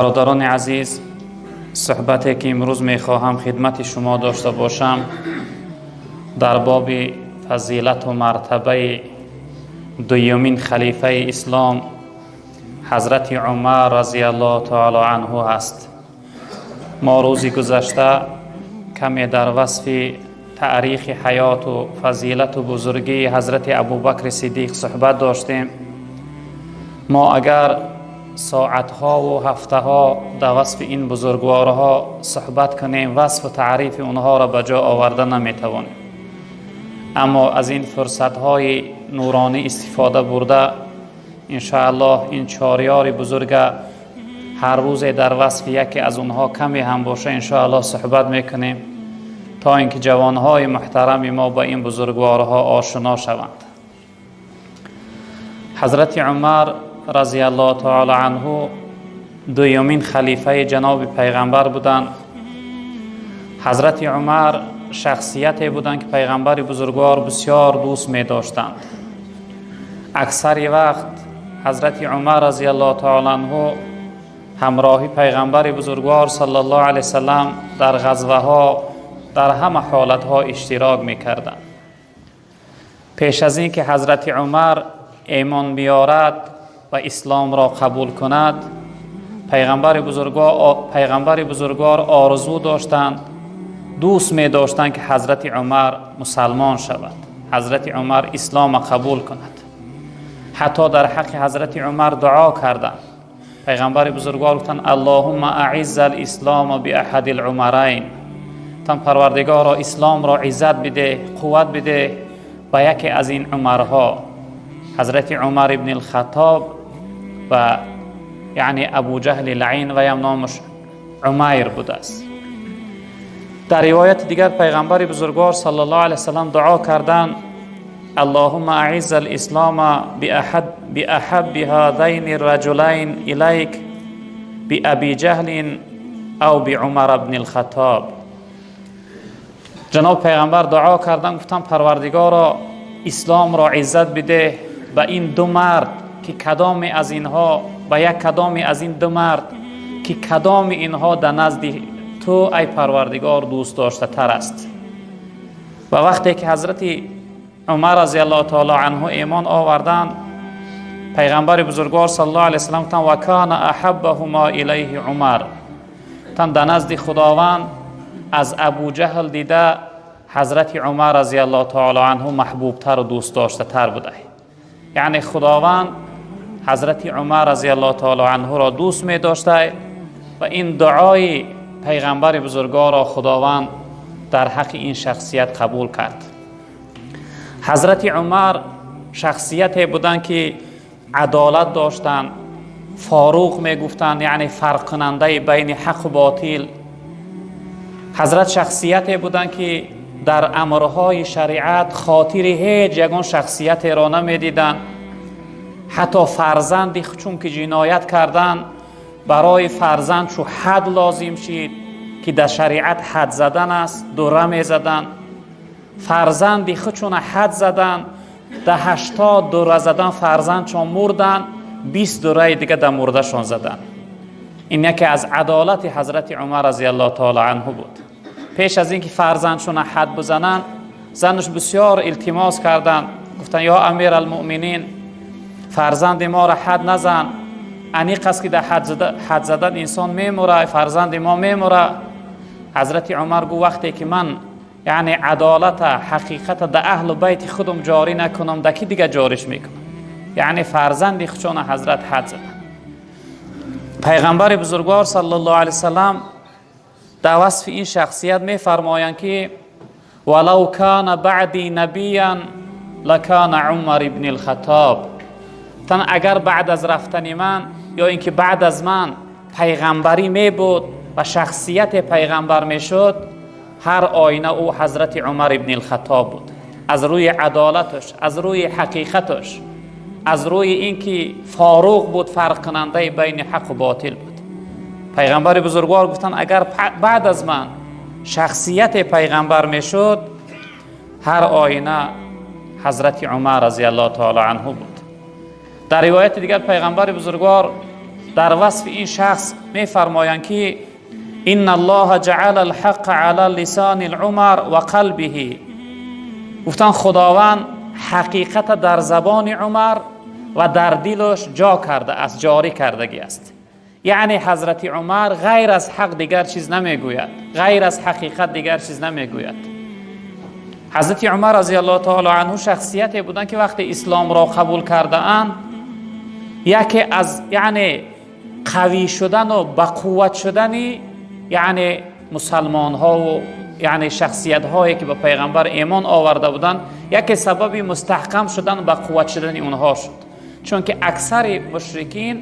Бародарони азиз, суҳбате ки имрӯз мехоҳам хидмати шумо дошта бошам, дар боби фазилату мартабаи дуюмин халифаи ислом, ҳазрати Умар разияллоҳу таоло анҳу аст. Мо рӯзи гузашта каме дар васфи таърихи ҳаёту фазилату бузургии ҳазрати Абубакри Сиддиқ суҳбат доштем. Мо агар соатҳову ҳафтаҳо дар васфи ин бузургворҳо суҳбат кунем, васфу таърифи онҳоро ба ҷо оварда наметавонем, аммо аз ин фурсатҳои нуронӣ истифода бурда, иншоаллоҳ, ин чорёри бузурга ҳар рӯзе дар васфи яке аз онҳо каме ҳам боша, иншоаллоҳ, суҳбат мекунем, то ин ки ҷавонҳои муҳтарами мо ба ин бузургворҳо ошино шаванд. Ҳазрати Умар разияллоҳу таоло анҳу дуюмин халифаи ҷаноби пайғамбар буданд. Ҳазрати Умар шахсияте буданд, ки пайғамбари бузургвор бисёр дӯст медоштанд. Аксари вақт ҳазрати Умар разияллоҳу таоло анҳу ҳамроҳи пайғамбари бузургвор саллаллоҳу алайҳи васалам дар ғазваҳо, дар ҳама ҳолатҳо иштирок мекарданд. Пеш аз ин ки ҳазрати Умар имон биёрад ва исломро қабул кунад, пайғамбари бузургвор орзу доштанд, дӯст медоштанд, ки ҳазрати Умар мусалмон шавад, ҳазрати Умар ислома қабул кунад. Ҳатто дар ҳаққи ҳазрати Умар дуо карданд. Пайғамбари бузургвор гуфтанд: «Аллоҳумма аизза алислома биаҳади лумарайн». Гуфтанд: «Парвардигоро, исломро иззат бидеҳ, қувват бидеҳ ба яке аз ин Умарҳо», ҳазрати Умар ибни Алхатоб ва яъне Абуҷаҳли лаин, ваям номаш Умайр будааст. Дар ривояти дигар пайғамбари бузургвор саллаллоҳу алайҳи васалам дуо карданд: «Аллоҳумма аизза алислома биаҳабби ҳадайни раҷулайн илайк, биаби ҷаҳлин ав биумар бни алхатоб». Ҷаноб пайғамбар дуо карданд, гуфтанд: «Парвардигоро, исломро иззат бидеҳ ба ин ду мард, ки кадоме аз инҳо, ба як кадоме аз ин ду мард, ки кадоми инҳо дар назди ту, ай Парвардигор, дӯст доштатар аст». Ва вақте ки ҳазрати Умар разияллоҳу таоло анҳу имон оварданд, пайғамбари бузургвор саллаллоҳу алайҳи васалам гуфтанд: «Ва кана аҳаббаҳума илайҳи Умар». Гуфтанд: дар назди Худованд аз Абуҷаҳл дида ҳазрати Умар разияллоҳу таоло анҳу маҳбубтару дӯстдоштатар буда. Яъне Худованд ҳазрати Умар разияллоҳу таоло анҳуро дӯст медошта ва ин дуои пайғамбари бузургворро Худованд дар ҳаққи ин шахсият қабул кард. Ҳазрати Умар шахсияте буданд, ки адолат доштанд, форуқ мегуфтанд, яъне фарқкунандаи байни ҳаққу ботил. Ҳазрат шахсияте буданд, ки дар амрҳои шариат хотири ҳеҷ ягон шахсиятеро намедиданд. Ҳатто фарзанди чун ки ҷиноят карданд, барои фарзанд чу ҳад лозим шид, ки дар шариат ҳад задан аст, дура мезаданд, фарзанди худшуна ҳад заданд. Да 80 дура задан, фарзандшон мурданд, 20 дураи дига да мурдашон заданд. Ин яке аз адолати ҳазрати Умар разияллоҳу таоло анҳу буд. Пеш аз ин ки фарзандшона ҳад бизананд, занаш бисёр илтимос карданд, гуфтанд: «Ё амир алмуъминин, фарзанди моро ҳад назан. Аниқ аст, ки дар ҳад задан инсон мемура, фарзанди мо мемура». Ҳазрати Умар гуфт: «Вақте ки ман, яъне, адолата, ҳақиқата да аҳлу байти худам ҷорӣ накунам, да ки дига ҷориш мекунам?» Яъне фарзанди худшона ҳазрат ҳад заданд. Пайғамбари бузургвор саллаллоҳу алайҳи васалам дар васфи ин шахсият мефармоянд, ки: «Валав кана баъди набиян лакана Умар ибни лхатоб». Тан агар баъд аз рафтани ман ё ин ки баъд аз ман пайғамбарӣ мебуд ва шахсияте пайғамбар мешуд, ҳар оина ӯ ҳазрати Умар ибни лхатоб буд. Аз рӯи адолаташ, аз рӯи ҳақиқаташ, аз рӯи ин ки форуқ буд, фарқкунандаи байни ҳаққу ботил буд. Пайғамбари бузургвор гуфтанд: агар баъд аз ман шахсияте пайғамбар мешуд, ҳар оина ҳазрати Умар разияллоҳу таоло анҳу буд. Дар ривояти дигар пайғамбари бузургвор Дар васфи ин шахс мефармоянд, ки إن الله جعل الحق على لسان عمر وقلبه. Гуфтан, Худованд ҳақиқата дар забони Умар ва дар дилаш ҷо карда аст, ҷорӣ кардагӣ аст. Яъне ҳазрати Умар ғайр аз ҳақ дигар чиз намегӯяд, ғайр аз ҳақиқат дигар чиз намегӯяд. Ҳазрати Умар رضي الله تعالى عنه шахсияте буданд, ки вақте исломро қабул кардаанд, яке аз, яъне, қавӣ шудану ба қувват шудани, яъне, мусалмонҳову, яъне, шахсиятҳое, ки ба пайғамбар имон оварда буданд, яке сабаби мустаҳкам шудан, ба қувват шудани онҳо шуд, чунки аксари мушрикин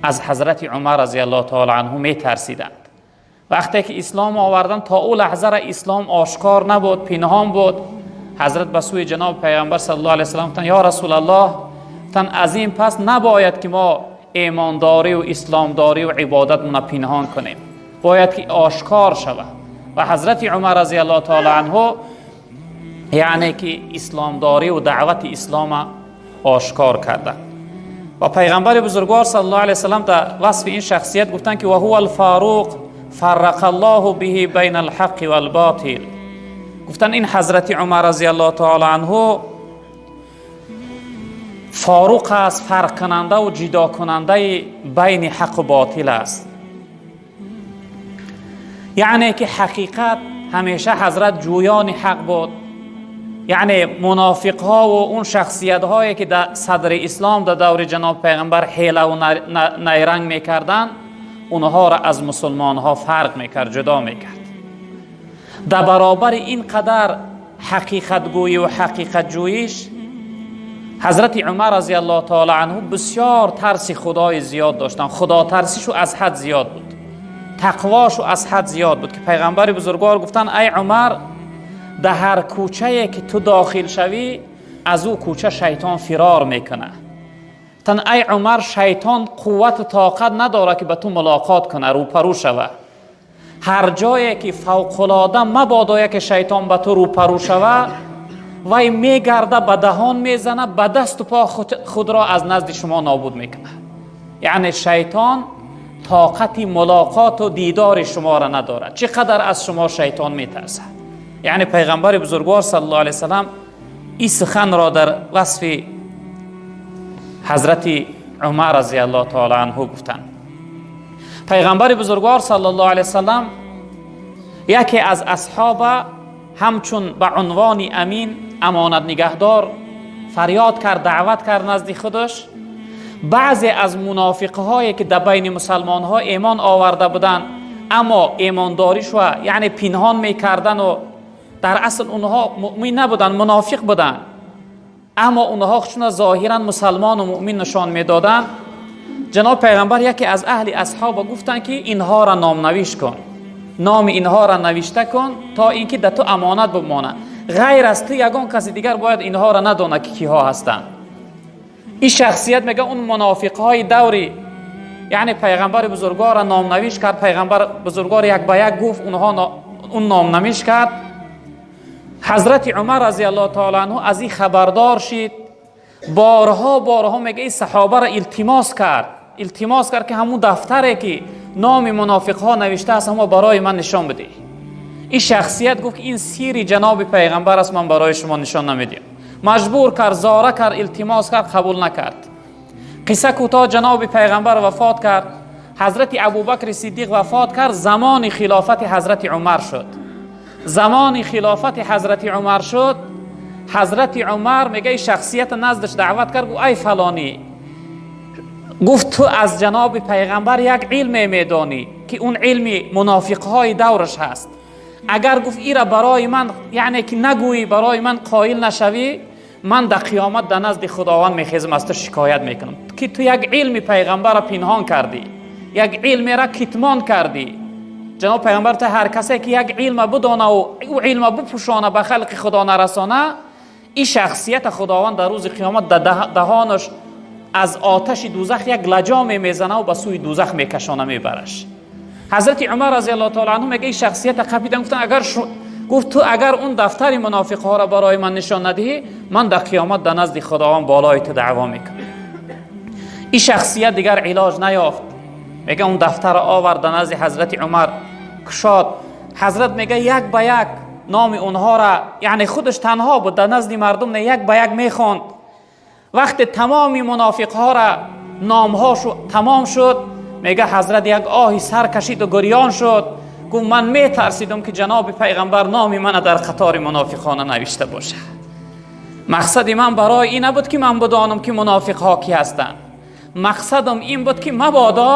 аз ҳазрати Умар رضي الله تعالى عنه метарсиданд. Вақте ки ислом овардан, то ӯ лаҳзара ислом ошкор набуд, пинҳон буд. Ҳазрат ба сӯи ҷаноби пайғамбар صلى الله عليه وسلم гуфтанд: «Ё Расулаллоҳ», гуфтанд, «аз ин пас набояд, ки мо имондорию исломдорию ибодатмона пинҳон кунем, бояд ки ошкор шавад». Ва ҳазрати Умар رضي الله تعالى عنه, яъне, ки исломдорию даъвати ислома ошкор карданд. Ва пайғамбари бузургвор صلى الله عليه وسلم дар васфи ин шахсият гуфтанд, ки وهو الفاروق فرق الله به بين الحق والباطل. Гуфтанд, ин ҳазрати Умар رضي الله تعالى عنه форуқ аст, фарқкунандаву ҷудокунандаи байни ҳаққу ботил аст. Яъне ки ҳақиқат ҳамеша ҳазрат ҷӯёни ҳақ буд. Яъне мунофиқҳову он шахсиятҳое, ки дар садри ислом, дар даври ҷаноби пайғамбар ҳелаву найранг мекарданд, онҳоро аз мусулмонҳо фарқ мекард, ҷудо мекард. Дар баробари ин қадар ҳақиқатгӯӣ ва ҳақиқатҷӯиш, ҳазрати Умар رضي الله تعالى عنه бисёр тарси худои зиёд доштанд. Худотарсишу аз ҳад зиёд буд, тақвошу аз ҳад зиёд буд, ки пайғамбари бузургвор гуфтанд: «Ай Умар, дар ҳар кӯчае, ки ту дохил шавӣ, аз ӯ кӯча шайтон фирор мекунад». Гуфтанд: «Ай Умар, шайтон қуввату тоқат надорад, ки ба ту мулоқот кунад, рӯпарӯ шава. Ҳар ҷое ки фавқулода мабодое, ки шайтон ба ту рӯпарӯ шава, вай мегарда, ба даҳон мезана, ба дасту по худро аз назди шумо нобуд мекунад». Яъне шайтон тоқати мулоқоту дидори шуморо надорад. Чӣ қадар аз шумо шайтон метарсад. Яъне пайғамбари бузургвор صلى الله عليه وسلم ин суханро дар васфи ҳазрати Умар رضي الله تعالى عنه гуфтанд. Пайғамбари бузургвор صلى الله عليه وسلم яке аз асҳоба ҳамчун ба унвони амин, амонат нигаҳдор, фарёд кард, даъват кард назди худаш. Баъзе аз мунофиқҳое, ки дар байни мусалмонҳо имон оварда буданд, аммо имондоришва, яъне, пинҳон мекардану дар асл онҳо муъмин набуданд, мунофиқ буданд, аммо онҳо чуна зоҳиран мусалмону муъмин нишон медоданд, ҷаноб пайғамбар яке аз аҳли асҳоба гуфтанд, ки инҳоро номнавиш кун, номи инҳоро навишта кун, то ин ки да ту амонат бимонад. Ғайр аз ту ягон каси дигар бояд инҳоро надонад, ки киҳо ҳастанд. Ин шахсият, мега, он мунофиқҳои даври, яъне, пайғамбари бузургворро номнавиш кард. Пайғамбар бузургвор як ба як гуфт, онҳо он номнавиш кард. Ҳазрати Умар رضي الله تعالى عنه аз ин хабардор шид. Борҳо, борҳо, мега, ин саҳобаро илтимос кард, илтимос кард, ки ҳамун дафтаре, ки номи мунофиқҳо навишта аст, ҳамо барои ман нишон бидеҳ. Ин шахсият гуфт, ки ин сири ҷаноби пайғамбар аст, ман барои шумо нишон намедиҳам. Маҷбур кард, зора кард, илтимос кард, қабул накард. Қисса кӯтоҳ, ҷаноби пайғамбар вафот кард, ҳазрати Абубакри Сиддиқ вафот кард, замони хилофати ҳазрати Умар шуд. Замони хилофати ҳазрати Умар шуд. Ҳазрати Умар, мега, ин шахсията наздаш даъват кард, гуфт: «Ай фалонӣ», гуфт, «ту аз ҷаноби пайғамбар як илме медонӣ, ки он илми мунофиқҳои давраш ҳаст. Агар, гуфт, ира барои ман, яъне, ки нагӯӣ, барои ман қоил нашавӣ, ман дар қиёмат дар назди Худованд мехезам, аз ту шикоят мекунам, ки ту як илми пайғамбарро пинҳон кардӣ, як илмера китмон кардӣ. Ҷаноб пайғамбар та ҳар касе, ки як илма бидонаву ӯ илма бипӯшона, ба халқи Худо нарасона, ин шахсията Худованд дар рӯзи қиёмат дар даҳонаш аз оташи дузах як лаҷоме мезанаву ба сӯи дузах мекашона, мебараш». Ҳазрати Умар رضي الله تعالى عنه, мега, ин шахсията қапидан, гуфтан: «Агар, гуфт, ту агар он дафтари мунофиқҳоро барои ман нишон надиҳӣ, ман дар қиёмат дар назди Худованд болои ту даъво мекунам». Ин шахсият дигар илоҷ наёфт. Мега он дафтарро овард, дар назди ҳазрати Умар кушод. Ҳазрат мега як ба як номи онҳоро, яъне худаш танҳо буд, дар назди мардум не, як ба як мехонд. Вақте тамоми мунофиқҳоро номҳошу тамом шуд, мега ҳазрат як оҳи сар кашид ва гирён шуд. Гуфт: ман метарсидам, ки ҷаноби пайғамбар номи мана дар қатори мунофиқона навишта бошад. Мақсади ман барои ин набуд, ки ман бидонам, ки мунофиқҳо кӣ ҳастанд. Мақсадам ин буд, ки мабодо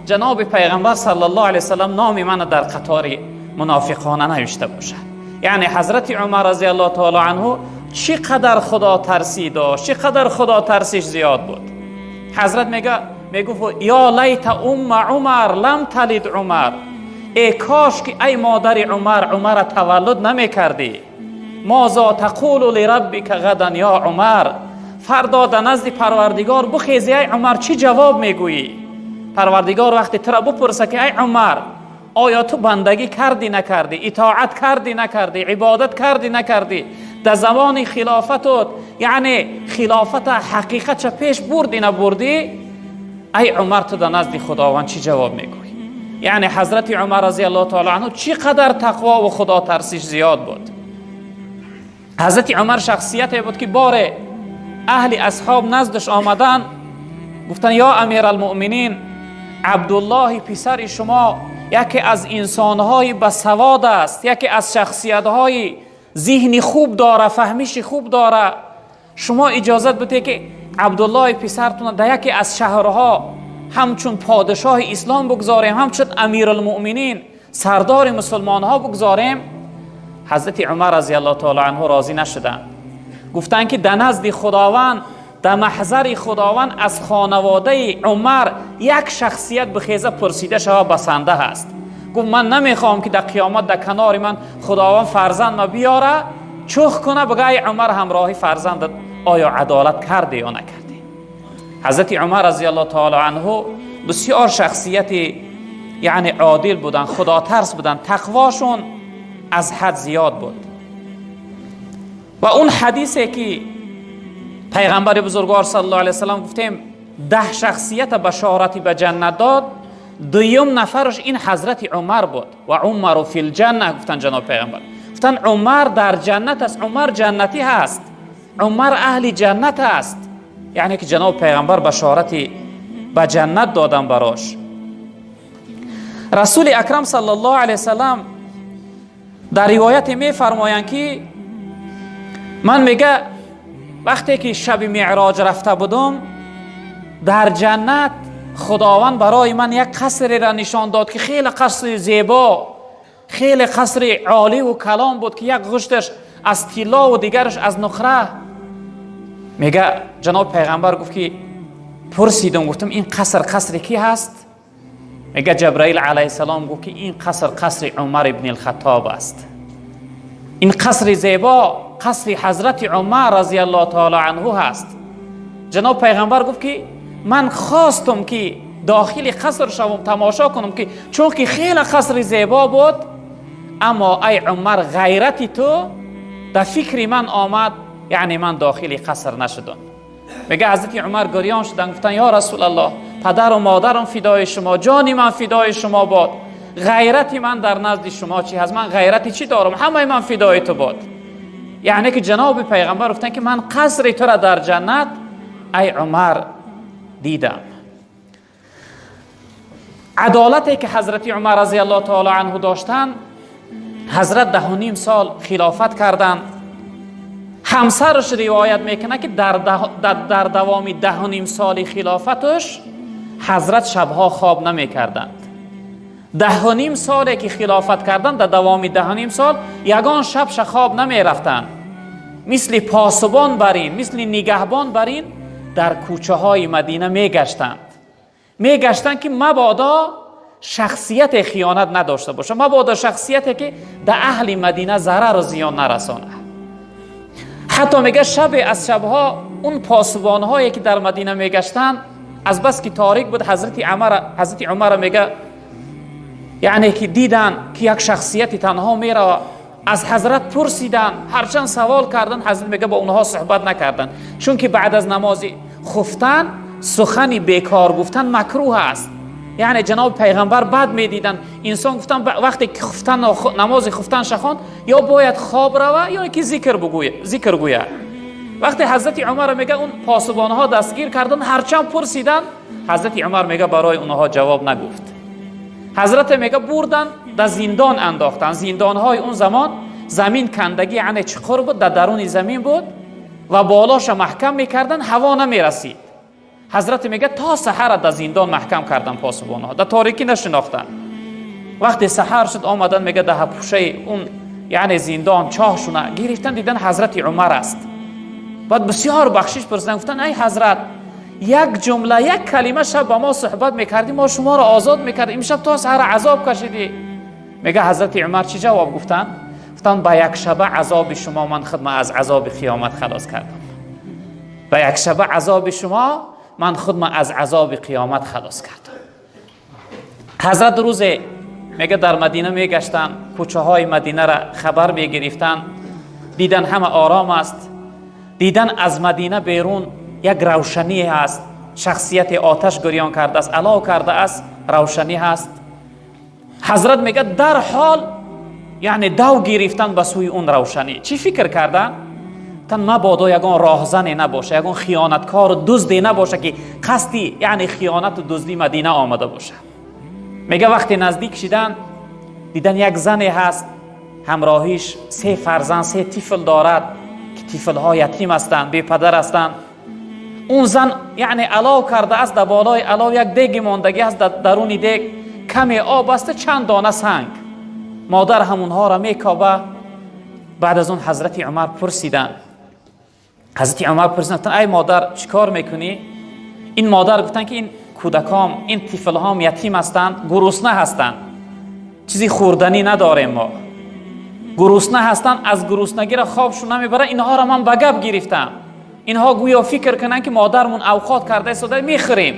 ҷаноби пайғамбар саллаллоҳу алайҳи васаллам номи мана дар қатори мунофиқона навишта бошад. Яъне ҳазрати Умар разияллоҳу таоло анҳу чӣ қадар худотарсӣ дошт, чӣ қадар худотарсиш зиёд буд. Ҳазрат мега, мегуфт: «Ё лайта умма Умар лам талид Умар», э кош ки, ай модари Умар, Умара таваллуд намекардӣ. «Мозо тақулу лираббика ғадан ё Умар?» Фардо дар назди Парвардигор бухези, ай Умар, чӣ ҷавоб мегӯӣ? Парвардигор вақте тура бупурса, ки ай Умар, оё ту бандагӣ кардӣ, накардӣ, итоат кардӣ, накардӣ, ибодат кардӣ, накардӣ, дар замони хилофатот, яъне хилофата ҳақиқатша пеш бурдӣ, набурдӣ, ай Умар, ту дар назди Худованд чӣ ҷавоб мегӯӣ? Яъне ҳазрати Умар разияллоҳу таоло анҳу чӣ қадар тақво ва худотарсиш зиёд буд. Ҳазрати Умар шахсияте буд, ки боре аҳли асҳоб наздаш омадан, гуфтанд: «Ё амиралмуъминин, Абдуллоҳи писари шумо яке аз инсонҳои басавод аст, яке аз шахсиятҳои зиҳни хуб дора, фаҳмиши хуб дора. Шумо иҷозат бидед, ки Абдуллоҳи писартона дар яке аз шаҳрҳо ҳамчун подшоҳи ислом бигзорем, ҳамчун амирулмуъминин, сардори мусулмонҳо бигзорем». Ҳазрати Умар разияллоҳу таоло анҳу розӣ нашуданд. Гуфтанд, ки дар назди Худованд, дар маҳзари Худованд аз хонаводаи Умар як шахсият бихеза, пурсида шава, басанда ҳаст. Гуфт: ман намехоҳам, ки дар қиёмат дар канори ман Худованд фарзанд ма биёра, чух куна, бигӯ: «Ай Умар, ҳамроҳи фарзандат оё адолат кардӣ ё накардӣ?» Ҳазрати Умар разияллоҳу таоло анҳу бисёр шахсияти, яъне, одил буданд, худотарс буданд, тақвошон аз ҳад зиёд буд. Ва он ҳадисе, ки пайғамбари бузургвор саллаллоҳу алайҳи васаллам, гуфтем, 10 шахсията башорати ба ҷаннат дод, дуюм нафараш ин ҳазрати Умар буд. «Ва Умару фил ҷанна», гуфтанд ҷаноби пайғамбар, гуфтанд: Умар дар ҷаннат аст, Умар ҷаннатӣ ҳаст, Умар аҳли ҷаннат аст. Яъне ки ҷаноби пайғамбар башорати ба ҷаннат додан барош. Расули акрам саллаллоҳу алайҳи васаллам дар ривояте мефармоянд, ки ман, мега, вақте ки шаби меъроҷ рафта будум, дар ҷаннат Худованд барои ман як қасреро нишон дод, ки хеле қасри зебо, хеле қасри оливу калон буд, ки як ғушташ аз тиллову дигараш аз нуқра. Мега ҷаноби пайғамбар гуфт, ки пурсидум, гуфтам: «Ин қаср қасри кӣ ҳаст?» Мега Ҷабраил алайҳиссалом гуфт, ки ин қаср қасри Умар ибни Алхаттоб аст. Ин қасри зебо қасри ҳазрати Умар разияллоҳу таоло анҳу ҳаст. Ҷаноб пайғамбар гуфт, ки ман хостум, ки дохили қаср шавам, тамошо кунам, ки чунки хеле қасри зебо буд, аммо ай Умар, ғайрати ту дар фикри ман омад, яъне ман дохили қаср нашудам. Мега ҳазрати Умар гирён шуданд, гуфтанд: «Ё Расулаллоҳ, падару модарам фидои шумо, ҷони ман фидои шумо бод, ғайрати ман дар назди шумо чӣ ҳаст? Ман ғайрати чӣ дорам? Ҳамаи ман фидои ту бод». Яъне ки ҷаноби пайғамбар гуфтанд, ки ман қасри тура дар ҷаннат, ай Умар, дидам. Адолате ки ҳазрати Умар разияллоҳу таоло анҳу доштанд, ҳазрат 10.5 сол хилофат карданд. Ҳамсараш ривоят мекунад, ки дар давоми 10.5 соли хилофаташ ҳазрат шабҳо хоб намекарданд. 10.5 соле ки хилофат карданд, дар давоми 10.5 сол ягон шабша хоб намерафтанд. Мисли посубон бар ин, мисли нигаҳбон бар ин дар кӯчаҳои Мадина мегаштанд, ки мабодо шахсияте хиёнат надошта бошад, мабодо шахсияте ки дар аҳли Мадина зарару зиён нарасонад. Ҳатто мега шабе аз шабҳо он посубонҳое ки дар Мадина мегаштанд, аз бас ки торик буд, ҳазрати Умара, мега, яъне ки дидан, ки як шахсияти танҳо мерава. Аз ҳазрат пурсиданд, ҳарчанд савол карданд, ҳазрат, мега, бо онҳо суҳбат накарданд, чунки баъд аз намози хуфтан сухани бекор гуфтан макрӯҳ аст. Яъне ҷаноби пайғамбар бад медиданд. Инсон гуфтан, вақте ки хуфтан, намози хуфтан шахон, ё бояд хоб рава, ё ки зикр бугӯя, зикр гӯя. Вақте ҳазрати Умар, мега, он посубонҳо дастгир кардан, ҳарчанд пурсиданд, ҳазрати Умар, мега, барои онҳо ҷавоб нагуфт. Ҳазрате, мега, бурдан, дар зиндон андохтанд. Зиндонҳои он замон замин кандагӣ, яъне чуқур буд, дар даруни замин буд ва болоша маҳкам мекарданд, ҳаво намерасид. Ҳазрате, мега, то саҳара дар зиндон маҳкам кардан посубонҳо, дар торикӣ нашинохтанд. Вақте саҳар шуд, омадан, мега, дар пӯшаи он, яъне зиндон, чоҳшуна гирифтан, дидан, ҳазрати Умар аст. Баъд бисёр бахшиш пурсидан, гуфтан: «Ай ҳазрат, як ҷумла, як калима шаб ба мо суҳбат мекардӣ, мо шуморо озод мекардем. Имшаб то саҳара азоб кашидӣ». Мега, ҳазрати Умар чӣ ҷавоб гуфтанд? Гуфтанд: «Ба як шаба азоби шумо ман худма аз азоби қиёмат халос кардам. Ба як шаба азоби шумо ман худма аз азоби қиёмат халос кардам». Ҳазрат рӯзе, мега, дар Мадина мегаштанд, кӯчаҳои Мадинара хабар мегирифтанд. Дидан, ҳама ором аст. Дидан, аз Мадина берун як равшанӣ ҳаст. Шахсияти оташ гирён кардааст, алов кардааст, равшанӣ ҳаст. Ҳазрат, мега, дарҳол, яъне дав гирифтан ба сӯи он равшанӣ. Чӣ фикр карданд? Тан мабодо ягон роҳзане набоша, ягон хиёнаткору дузде набоша, ки қасди, яъне хиёнату дуздӣ Мадина омада боша. Мега, вақте наздик шидан, дидан, як зане ҳаст, ҳамроҳиш се фарзанд, се тифл дорад, ки тифлҳо ятим ҳастанд, бепадар ҳастанд. Он зан, яъне, алов кардааст. Дар болои алов як деги мондагӣ аст, дар даруни дег каме об аста, чанд дона санг. Модар ҳамонҳоро мекоба. Баъд аз он ҳазрати Умар пурсиданд. Ҳазрати Умар пурсиданд: «Ай модар, чӣ кор мекунӣ?» Ин модар гуфтанд, ки ин кӯдаком, ин тифлҳом ятим ҳастанд, гурусна ҳастанд, чизи хӯрданӣ надорем мо, гурусна ҳастанд, аз гуруснагиро хобшон намебаранд. Инҳоро ман ба гап гирифтам. Инҳо гӯё фикр кунанд, ки модармон авқот карда истода, мехӯрем,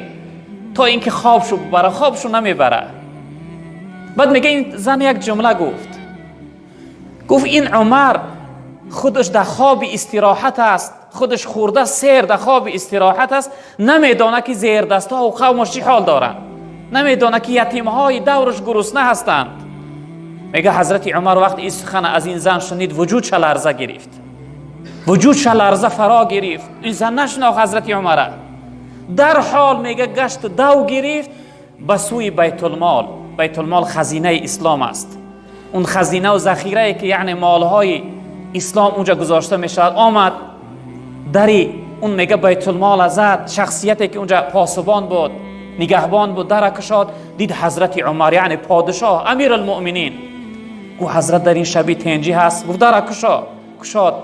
то ин ки хобшу бубара, хобшу намебара. Баъд, мега, ин зан як ҷумла гуфт. Гуфт: «Ин Умар худаш дар хоби истироҳат аст, худаш хӯрда, сер, дар хоби истироҳат аст, намедонад, ки зердастҳо қавмаш чӣ ҳол доранд, намедонад, ки ятимҳои давраш гурусна ҳастанд». Мега, ҳазрати Умар вақти ин сухана аз ин зан шунид, вуҷудша ларза гирифт, вуҷудша ларза фаро гирифт. Ин зан нашинохт ҳазрати Умара. Дарҳол, мега, гашт, дав гирифт ба сӯи Байтулмол. Байтулмол хазинаи ислом аст, он хазинаву захирае, ки, яъне, молҳои ислом унҷа гузошта мешавад. Омад, дари он, мега, Байтулмола зад. Шахсияте, ки унҷа посубон буд, нигаҳбон буд, дара кушод. Дид, ҳазрати Умар, яъне подишоҳ, Амирулмуъминин. Гуфт: «Ҳазрат дар ин шаби тенҷӣ ҳаст?» Гуфт: «Дара кушо». Кушод.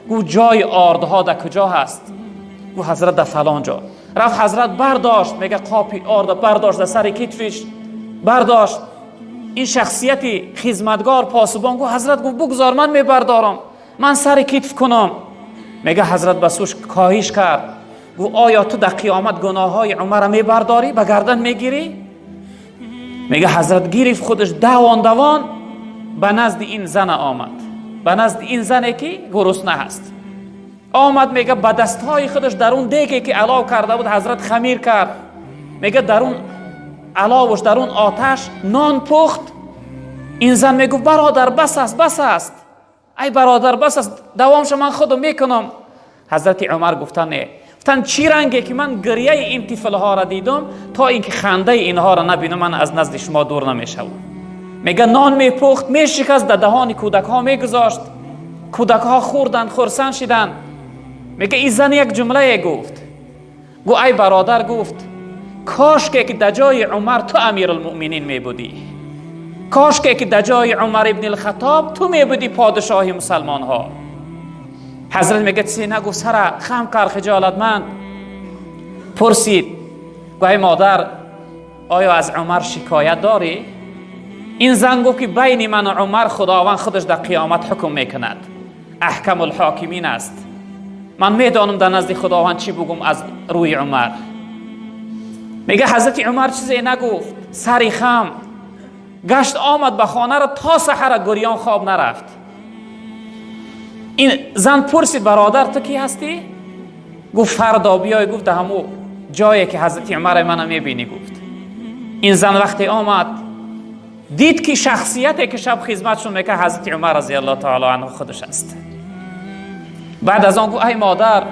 Гуфт: «Ҷои ордҳо дар куҷо ҳаст?» Гуфт: «Ҳазрат, дар фалон ҷо». Рафт ҳазрат, бардошт, мега, қопи орда бардошт, дар сари китфиш бардошт. Ин шахсияти хизматгор, посубон гуфт: «Ҳазрат», гуфт, «бугузор, ман мебардорам, ман сари китф кунам». Мега, ҳазрат ба сӯш коҳиш кард. Гуфт: «Оё ту дар қиёмат гуноҳҳои Умара мебардорӣ, ба гардан мегирӣ?» Мега, ҳазрат гирифт худаш, давон давон ба назди ин зана омад, ба назди ин зане, ки гурусна ҳаст, омад. Мега, ба дастҳои худаш дар он деге, ки алов карда буд, ҳазрат хамир кард. Мега, дар он аловуш, дар он оташ нон пухт. Ин зан мегуфт: «Бародар, бас аст, бас аст, ай бародар, бас аст, давомша ман худам мекунам». Ҳазрати Умар гуфтан: «Не». Гуфтан: «Чӣ ранге ки ман гирьяи ин тифлҳоро дидум, то ин ки хандаи инҳоро набинам, ман аз назди шумо дур намешавам». Мега, нон мепухт, мешикаст, дар даҳони кӯдакҳо мегузошт. Кӯдакҳо хӯрданд, хурсанд шиданд. Мега, ин зан як ҷумлае гуфт. Гуфт: «Ай бародар», гуфт, «кошке ки дар ҷои Умар ту Амирулмуъминин мебудӣ, кошке ки дар ҷои Умар ибни Алхатоб ту мебудӣ подишоҳи мусалмонҳо». Ҳазрат, мега, чизе нагуфт, сара хам кард, хиҷолатманд. Пурсид, гуфт: «Ай модар, оё аз Умар шикоят дорӣ?» Ин зан гуфт, ки байни ман ва Умар Худованд худаш дар қиёмат ҳукм мекунад, Аҳкамулҳокимин аст. Ман медонам, дар назди Худованд чӣ бугум аз рӯи Умар. Мега, ҳазрати Умар чизе нагуфт, сари хам гашт, омад ба хонаро, то саҳара гурён хоб нарафт. Ин зан пурсид: «Бародар, ту кӣ ҳастӣ?» Гуфт: «Фардо биёй», гуфт, «дар ҳамун ҷое, ки ҳазрати Умар мана мебинӣ», гуфт. Ин зан вақте омад, дид ки шахсияте ки шаб хизматшон мекард, ҳазрати Умар разияллоҳу таъало анҳу худаш аст. Баъд аз он гуфт: ай модар,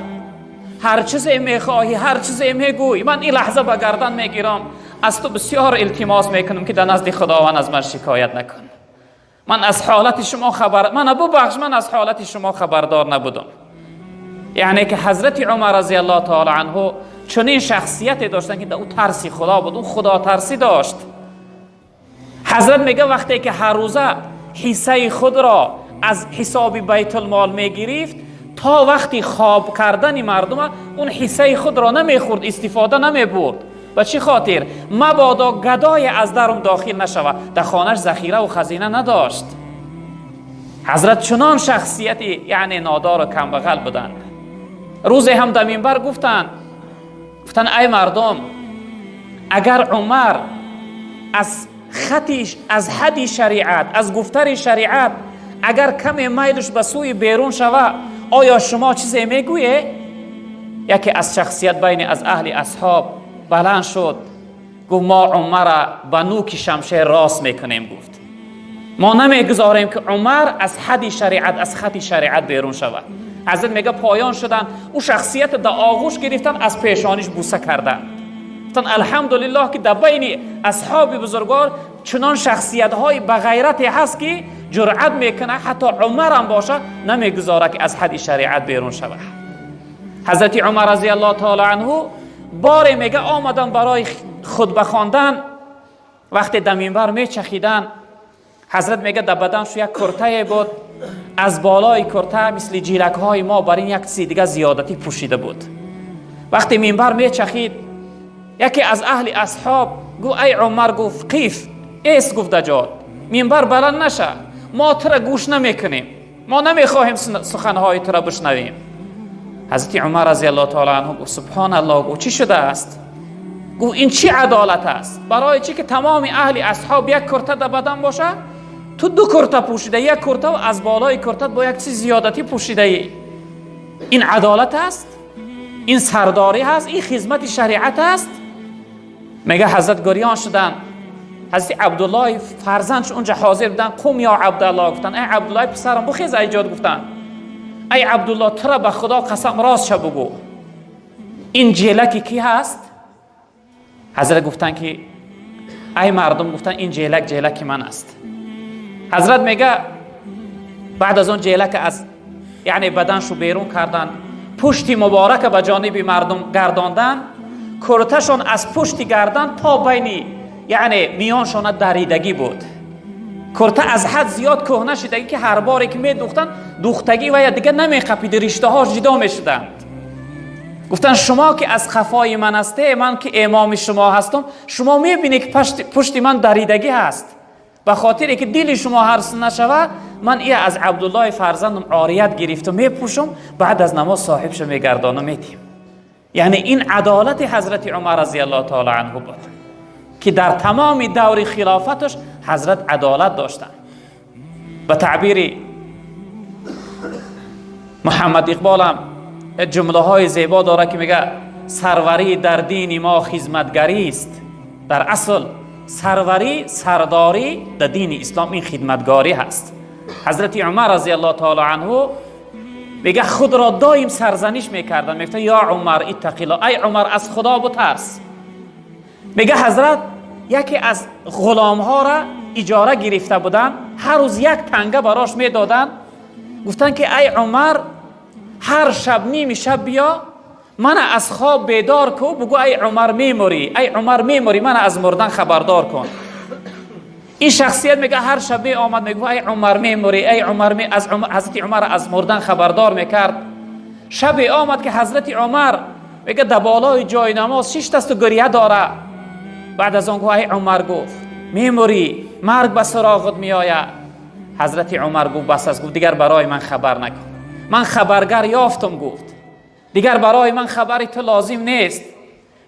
ҳар чизе мехоҳӣ, ҳар чизе мегӯй, ман ин лаҳза ба гардан мегирам. Аз ту бисёр илтимос мекунам, ки дар назди Худованд аз ман шикоят накун. Ман аз ҳолати шумо хабар, мана бубахш, ман аз ҳолати шумо хабардор набудам. Яъне ки ҳазрати Умар разияллоҳу таъало анҳу чунин шахсияте доштанд, ки дар ӯ тарси Худо буд, ӯ худотарсӣ дошт. Ҳазрат мега, вақте ки ҳар рӯза ҳиссаи худро аз ҳисоби байтулмол мегирифт, то вақти хоб кардани мардума он ҳиссаи худро намехӯрд, истифода намебурд. Ба чӣ хотир? Мабодо гадое аз дарум дохил нашавад. Дар хонаш захираву хазина надошт. Ҳазрат чунон шахсияти, яъне, нодору камбағал буданд. Рӯзе ҳам дар минбар гуфтанд, гуфтанд: ай мардум, агар Умар аз хати, аз ҳадди шариат, аз гуфтари шариат агар каме майлш ба сӯи берун шава, оё шумо чизе мегӯе? Яке аз шахсият байни аз аҳли асҳоб баланд шуд, гуфт: мо Умара ба нӯки шамшер рост мекунем. Гуфт: мо намегузорем, ки Умар аз ҳадди шариат, аз хати шариат берун шавад. Ҳазрат мега, поён шуданд, ӯ шахсият дар оғӯш гирифтанд, аз пешониш буса карданд, гуфтанд: алҳамдулиллоҳ, ки дар байни асҳоби бузургвор чунон шахсиятҳои бағайрате ҳаст, ки ҷуръат мекунад, ҳатто Умарам боша, намегузорад, ки аз ҳадди шариат берун шавад. Ҳазрати Умар разияллоҳу таъало анҳу боре, мега, омаданд барои хутба хондан. Вақте дар минбар мечахиданд, ҳазрат мега, дар баданшу як куртае буд, аз болои курта мисли ҷилакҳои мо бар ин як чизи дига зиёдатӣ пӯшида буд. Вақте минбар мечахид, яке аз аҳли асҳоб гуфт: ай Умар, гуфт, қиф, эст, гуфт, даҷод минбар баланд наша, мо тура гӯш намекунем, мо намехоҳем суханҳои тура бишнавем. Ҳазрати Умар разияллоҳу таъало анҳу гуфт: субҳоналлоҳ, гуфт, чӣ шудааст? Гуфт: ин чӣ адолат аст? Барои чӣ ки тамоми аҳли асҳоб як курта дар бадан боша, ту ду курта пӯшида, як курта аз болои куртат бо як чиз зиёдатӣ пӯшидаӣ? Ин адолат аст? Ин сардорӣ ҳаст? Ин хизмати шариат аст? Мега, ҳазрат гирён шуданд. Ҳазрати Абдуллоҳи фарзандш унҷа ҳозир буданд. Қум ё Абдуллоҳ, гуфтанд, эй Абдуллоҳи писарам, бухез ай ҷод. Гуфтанд: ай Абдуллоҳ, тура ба Худо қасам, ростша бугӯ, ин ҷелаки кӣ ҳаст? Ҳазрат гуфтанд, ки ай мардум, гуфтанд, ин ҷелак ҷелаки ман аст. Ҳазрат мега, баъд аз он ҷелака аз, яъне, баданшу берун карданд, пушти муборака ба ҷониби мардум гардонданд, курташон аз пушти гардан то байни, яъне, миёншона даридагӣ буд. Курта аз ҳад зиёд кӯҳна шидагӣ, ки ҳар боре ки медухтанд, духтагӣ ва я дига намеқапид, риштаҳош ҷидо мешуданд. Гуфтанд: шумо ки аз қафои ман ҳасте, ман ки имоми шумо ҳастам, шумо мебинед, ки пушти ман даридагӣ ҳаст. Ба хотире ки дили шумо ҳарс нашавад, ман ия аз Абдуллоҳи фарзандам орият гирифту мепӯшам, баъд аз намоз соҳибшо мегардонам, метиҳем. Яъне ин адолати ҳазрати Умар разияллоҳу таъало анҳу буд, ки дар тамоми даври хилофаташ ҳазрат адолат доштанд. Ба таъбири Муҳаммад Иқболам ҷумлаҳои зебо дорад, ки мега: сарварӣ дар дини мо хизматгарист. Дар асл сарварӣ, сардорӣ дар дини ислом ин хидматгорӣ ҳаст. Ҳазрати Умар разияллоҳу таъало анҳу, мега, худро доим сарзаниш мекарданд, мегуфтанд: ё Умар, иттақиллоҳ, ай Умар, аз Худо бутарс. Мега, ҳазрат яке аз ғуломҳоро иҷора гирифта буданд, ҳар рӯз як танга барош медоданд. Гуфтанд, ки ай Умар, ҳар шаб ними шаб биё, мана аз хоб бедор ку, бугӯ: ай Умар, мемурӣ, ай Умар, мемурӣ, мана аз мурдан хабардор кун. Ин шахсият, мега, ҳар шаб меомад, мегуфт: ай Умар, мемурӣ, ай Умар, аз ҳазрати Умар аз мурдан хабардор мекард. Шабе омад, ки ҳазрати Умар, мега, дар болои ҷои намоз шиштасту гиря дора. Баъд аз он гуфт: ай Умар, гуфт, мемурӣ, марг ба суроғат меояд. Ҳазрати Умар гуфт: бас аст, гуфт, дигар барои ман хабар накун, ман хабаргар ёфтам. Гуфт: дигар барои ман хабари ту лозим нест.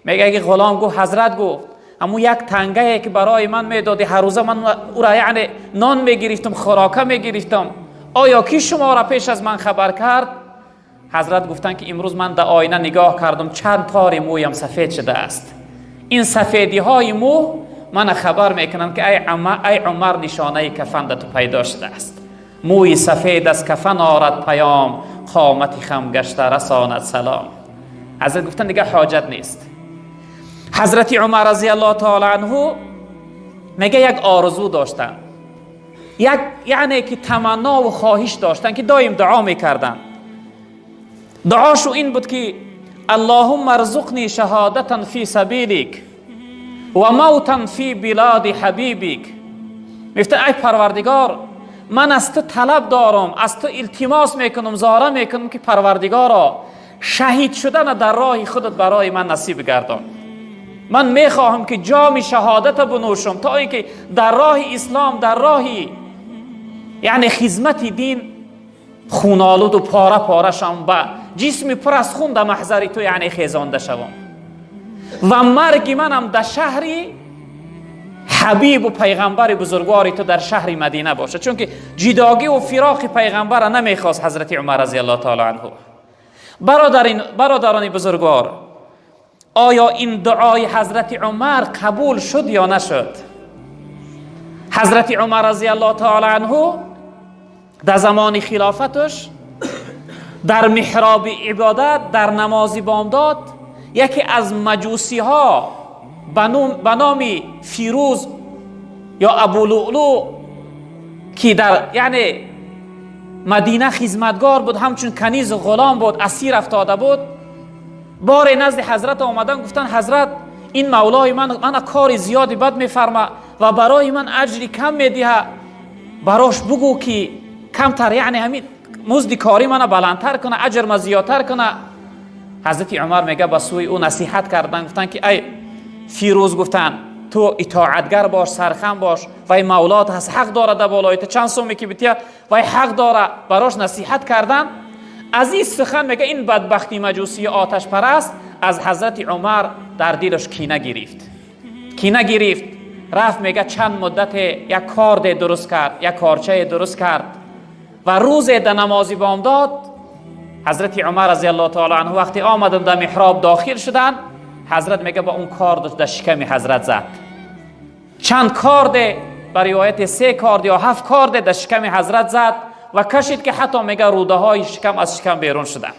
Мега, ки ғулом гуфт: ҳазрат, гуфт, ҳамун як тангае ки барои ман медодӣ, ҳар рӯза ман ура, яъне, нон мегирифтам, хӯрока мегирифтам. Оё ки шуморо пеш аз ман хабар кард? Ҳазрат гуфтанд, ки имрӯз ман дар оина нигоҳ кардам, чанд тори мӯям сафед шудааст. Ин сафедиҳои мӯ Мана хабар мекунанд, ки ай Умар, нишонаи кафан да ту пайдо шудааст. Мӯи сафед аз кафан орад паём, қомати хам гашта расонад салом. Ҳазрат гуфтан, дигар ҳоҷат нест. Ҳазрати Умар разияллоҳу таала анҳу мега, як орзу доштанд, як яъне ки таманнову хоҳиш доштанд, ки доим дуо мекарданд. Дуошу ин буд, ки اللهم ارزقني شهادة في سبيلك وموتا في بلاد حبيبك. Мефта, ай Парвардигор, ман аз ту талаб дорам, аз ту илтимос мекунам, зора мекунам, ки Парвардигоро, шаҳид шудана дар роҳи худат барои ман насиб гардон. Ман мехоҳам, ки ҷоми шаҳодата бинӯшам, то ин ки дар роҳи ислом, дар роҳи яъне хизмати дин хунолуду пора пора шавам, ба ҷисми пур аз хун дар маҳзари ту яъне хезонда шавам ва марги манам дар шаҳри ҳабибу пайғамбари бузургвори ту, дар шаҳри Мадина бошад. Чунки ҷидогӣ фироқи пайғамбара намехост ҳазрати Умар разияллоҳу таала анҳу. Бародарони бузургвор, оё ин дуои ҳазрати Умар қабул шуд ё нашуд? Ҳазрати Умар разияллоҳу таала анҳу дар замони хилофаташ дар меҳроби ибодат, дар намози бомдод, яке аз маҷусиҳо ба номи Фирӯз ё Абулӯлӯ, ки дар яъне Мадина хизматгор буд, ҳамчун канизу ғулом буд, асир афтода буд, боре назди ҳазрат омадан, гуфтанд: «Ҳазрат, ин мавлои ман мана кори зиёди бад мефарма ва барои ман аҷри кам медиҳа. Барош бугӯ, ки камтар, яъне ҳамин музди кори мана баландтар куна, аҷр ма зиёдтар куна». Ҳазрати Умар мега, ба сӯи ӯ насиҳат кардан, гуфтанд, ки ай Фирӯз, гуфтанд, ту итоатгар бош, сархам бош, вай мавлот ҳаст, ҳақ дора дар болои ту, чанд суме ки бития, вай ҳақ дора. Барош насиҳат кардан. Аз ин сухан, мега, ин бадбахти маҷусии оташпараст аз ҳазрати Умар дар дилаш кина гирифт, кина гирифт. Рафт, мега, чанд муддате як корде дуруст кард, як корчае дуруст кард ва рӯзе дар намози бомдод ҳазрати Умар разияллоҳу таала анҳу вақте омаданд, дар меҳроб дохил шуданд, ҳазрат мега, ба он корд дар шиками ҳазрат зад. Чанд корде, ба ривояти се корд ё ҳафт корде, дар шиками ҳазрат зад ва кашид, ки ҳатто, мега, рӯдаҳои шикам аз шикам берун шуданд.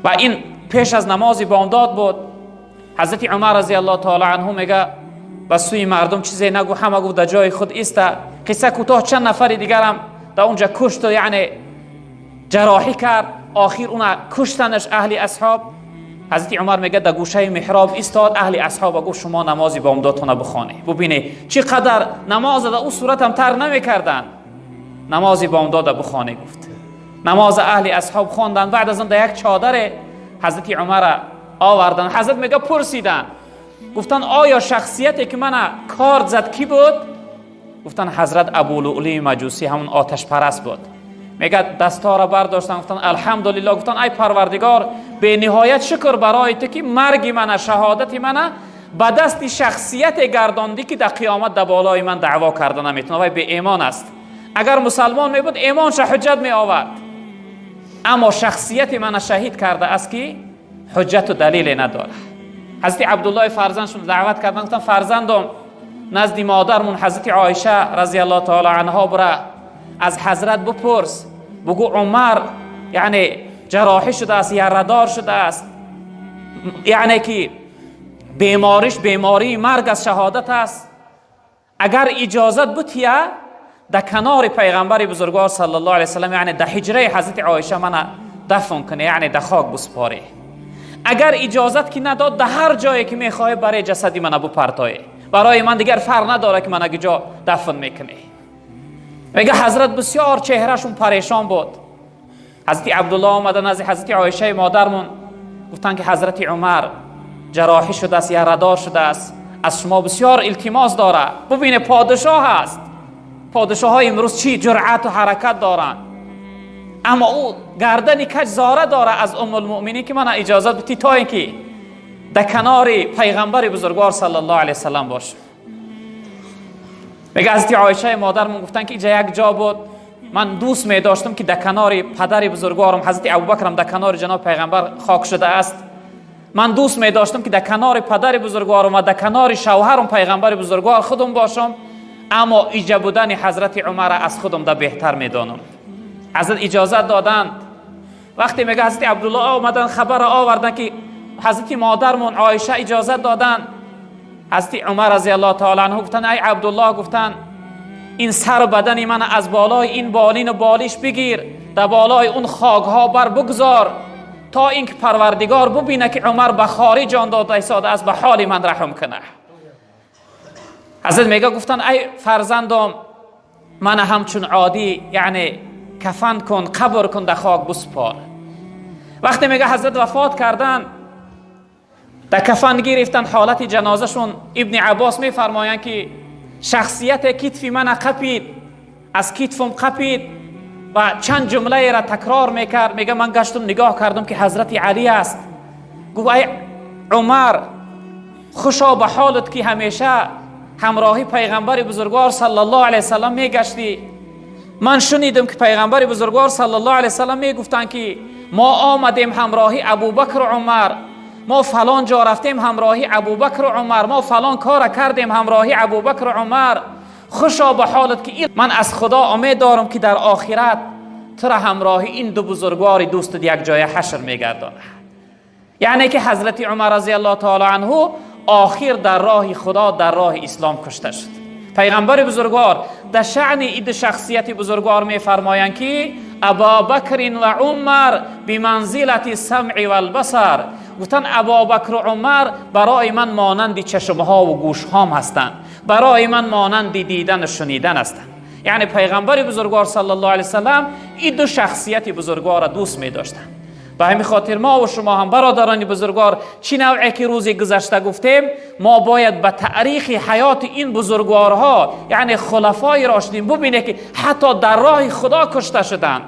Ва ин пеш аз намози бомдод буд. Ҳазрати Умар разияллоҳу таала анҳу мега, ба сӯи мардум чизе нагу, ҳама гуфт, дар ҷои худ иста. Қисса кӯтоҳ, чанд нафари дигарам дар онҷа кушту яъне ҷароҳӣ кард. Охир уна куштанаш аҳли асҳоб. Ҳазрати Умар мега, дар гӯшаи меҳроб истод, аҳли асҳоба гуфт: «Шумо намози бомдодтона бихонед». Бубинед, чӣ қадар намоза дар ӯ суратам тарк намекарданд. «Намози бомдода бихонед», гуфт. Намози аҳли асҳоб хонданд. Баъд аз он дар як чодаре ҳазрати Умара оварданд. Ҳазрат, мега, пурсиданд, гуфтанд: «Оё шахсияте ки мана корд зад, кӣ буд?» Гуфтанд: «Ҳазрат, Абулӯлии маҷусӣ, ҳамон оташпараст буд». Мега, дастҳоро бардоштанд, гуфтанд: «Алҳамдулилло». Гуфтанд: «Ай Парвардигор, бениҳоят шукр барои ту, ки марги мана, шаҳодати мана ба дасти шахсияте гардондӣ, ки дар қиёмат дар болои ман даъво карда наметавонад. Вай беэмон аст. Агар мусалмон мебуд, эмонша ҳуҷҷат меовард, аммо шахсияти мана шаҳид карда аст, ки ҳуҷҷату далеле надорад». Ҳазрати Абдуллои фарзандшон даъват карданд, гуфтанд: «Фарзандом, назди модармон ҳазрати Оиша разияллоҳу таала анҳо бура, аз ҳазрат бипурс, бугӯ, Умар яъне ҷароҳӣ шудааст, ярадор шудааст, яъне ки бемориш бемории марг аз шаҳодат аст. Агар иҷозат бутия, дар канори пайғамбари бузургвор саллаллоҳу алайҳи васаллам, яъне дар ҳиҷраи ҳазрати Оиша мана дафн кунӣ, яъне дар хок бисупорӣ. Агар иҷозат ки надод, дар ҳар ҷое ки мехоҳӣ, барои ҷасади мана бупартоӣ. Барои ман дигар фарқ надорад, ки мана куҷо дафн мекунӣ». Мега, ҳазрат бисёр чеҳрашон парешон буд. Ҳазрати Абдулло омада назди ҳазрати Оишаи модармон, гуфтанд, ки ҳазрати Умар ҷароҳӣ шудааст, ярадор шудааст, аз шумо бисёр илтимос дорад. Бубине, подишоҳ аст. Подишоҳҳои имрӯз чӣ ҷуръату ҳаракат доранд, аммо ӯ гардани каҷ зора дора аз Уммулмуъминин, ки мана иҷозат битӣ, то ин ки дар канори пайғамбари бузургвор саллаллоҳу алайҳи васаллам бошам. Мега, ҳазрати Оишаи модармон гуфтанд, ки иҷа як ҷо буд, ман дӯст медоштам, ки дар канори падари бузургворам ҳазрати Абубакрам дар канори ҷаноби пайғамбар хок шудааст. Ман дӯст медоштам, ки дар канори падари бузургворам ва дар канори шавҳарам пайғамбари бузургвор худам бошам, аммо иҷа будани ҳазрати Умара аз худам да беҳтар медонам. Ҳазрат иҷозат доданд. Вақте мега ҳазрати Абдулло омадан, хабара овардан, ки ҳазрати модармон Оиша иҷозат доданд, ҳазрати Умар разияллоҳу таала анҳу гуфтанд: ай Абдулло, гуфтанд, ин сару бадани ман аз болои ин болину болиш бигир, дар болои он хокҳо бар бигзор, то инки Парвардигор бубинад, ки Умар ба хорӣ ҷон дода истода аст, ба ҳоли ман раҳм кунад. Ҳазрат мега гуфтанд: ай фарзандом, мана ҳамчун оддӣ, яъне кафан кун, қабр кун, дар хок биспор. Вақте мега ҳазрат вафот карданд, дар кафан гирифтанд, ҳолати ҷанозашон, Ибни Аббос мефармоянд, ки шахсияте китфи мана қапид, аз китфум қапид ва чанд ҷумлаеро такрор мекард. Мега ман гаштум, нигоҳ кардам, ки ҳазрати Алӣ аст. Гуфт: ай Умар, хушо ба ҳолат, ки ҳамеша ҳамроҳи пайғамбари бузургвор саллаллоҳу алайҳи васаллам мегаштӣ. Ман шунидам, ки пайғамбари бузургвор саллаллоҳу алайҳи васаллам мегуфтанд, ки мо омадем ҳамроҳи Абубакру Умар, мо фалон ҷо рафтем ҳамроҳи Абубакру Умар, мо фалон кора кардем ҳамроҳи Абубакру Умар. Хушо ба ҳолат, ки ман аз Худо умед дорам, ки дар охират тура ҳамроҳи ин ду бузургвори дӯстат як ҷоя ҳашр мегардонад. Яъне ки ҳазрати Умар разияллоҳу таала анҳу охир дар роҳи Худо, дар роҳи ислом кушта шуд. Пайғамбари бузургвор дар шаъни ин шахсияти бузургвор мефармоянд, ки Абобакрин ва Умар биманзилати самъи валбасар. Гуфтанд: Абобакру Умар барои ман монанди чашмҳову гӯшҳом ҳастанд, барои ман монанди дидану шунидан ҳастанд. Яъне пайғамбари бузургвор саллаллоҳу алайҳи васаллам ин ду шахсияти бузургворро дӯст медоштанд. Ба ҳамин хотир мо ва шумо ҳам, бародарони бузургвор, чӣ навъе ки рӯзи гузашта гуфтем, мо бояд ба таърихи ҳаёти ин бузургворҳо, яъне хулафои рошидин, бубинед, ки ҳатто дар роҳи Худо кушта шуданд,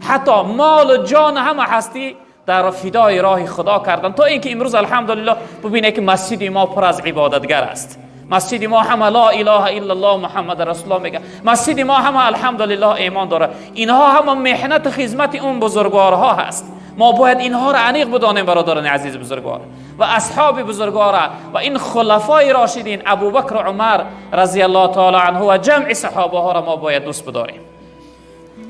ҳатто молу ҷон ҳама ҳастӣ дар фидои роҳи Худо карданд, то инки имрӯз алҳамдулиллоҳ бубинед, ки масҷиди мо пур аз ибодатгар аст. Масҷиди мо ҳама ла илаҳа иллаллоҳ Муҳаммад расулуллоҳ мегӯяд. Масҷиди мо ҳама алҳамдулиллоҳ имон дорад. Инҳо ҳама меҳнату хизмати он бузургворҳо ҳаст. Мо бояд инҳоро аниқ бидонем, бародарони азизи бузургвор, ва асҳоби бузургвора ва ин хулафои рошидин, Абубакр, Умар разияллоҳу таала анҳу ва ҷамъи саҳобаҳоро мо бояд дӯст бидорем.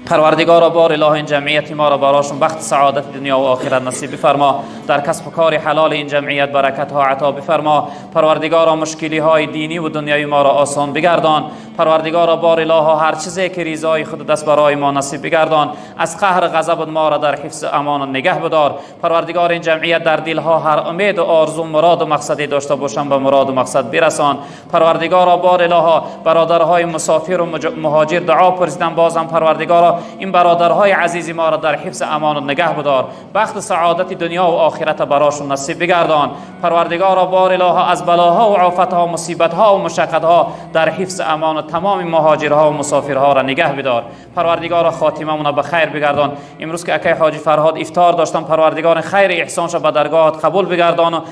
Парвардигоро, бор илоҳ, ин ҷамъияти моро барошон бахти саодати дунё ва охират насиб бифармо. Дар касбу кори ҳалоли ин ҷамъият баракатҳо ато бифармо. Парвардигоро, мушкилиҳои динӣ ва дунявии моро осон бигардон. Парвардигоро, бор илоҳо, ҳар чизе ки ризои худ даст барои мо насиб бигардон. Аз қаҳр ғазаб моро дар ҳифзи амону нигаҳ бидор. Парвардигор, ин ҷамъият дар дилҳо ҳар умеду орзу, муроду мақсаде дошта бошанд, ба муроду мақсад бирасон. Парвардигоро, бор илоҳо, бародарҳои мусофиру муҳоҷир дуо пурсидан, бозам Парвардигоро, ин бародарҳои азизи моро дар ҳифзи амону нигаҳ бидор, бахту саодати дунё ва охирата барошон насиб бигардон. Парвардигоро, бор илоҳо, аз балоҳо ва офатҳо, мусибатҳо ва мушаққатҳо дар ҳифзи амону тамоми муҳоҷирҳо ва мусофирҳоро нигаҳ бидор. Парвардигоро, хотимамона ба хайр бигардон. Имрӯз ки акай ҳоҷи Фарҳод ифтор доштам, Парвардигор, хайри эҳсонша ба даргоҳат қабул бигардону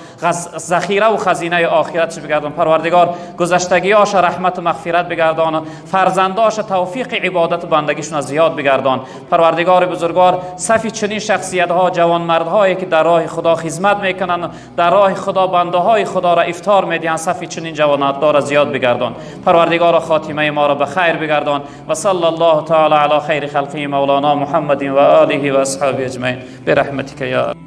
захираву хазинаи охиратш бигардон. Парвардигор, гузаштагиёша раҳмату мағфират бигардону фарзандоша тавфиқи ибодату бандагишона зиёд бигардон. Парвардигори бузургвор, сафи чунин шахсиятҳо, ҷавонмардҳое ки дар роҳи Худо хизмат мекунанд, дар роҳи Худо бандаҳои Худоро ифтор медиҳанд, сафи чунин ҷавонмардҳоро зиёд бигардон. Парвардигоро, хотимаи моро ба хайр бигардон. Ва саллаллоҳу таала ала хайри халқиҳи мавлоно Муҳаммадин ва олиҳи ва асҳоби аҷмаин бирахматика я.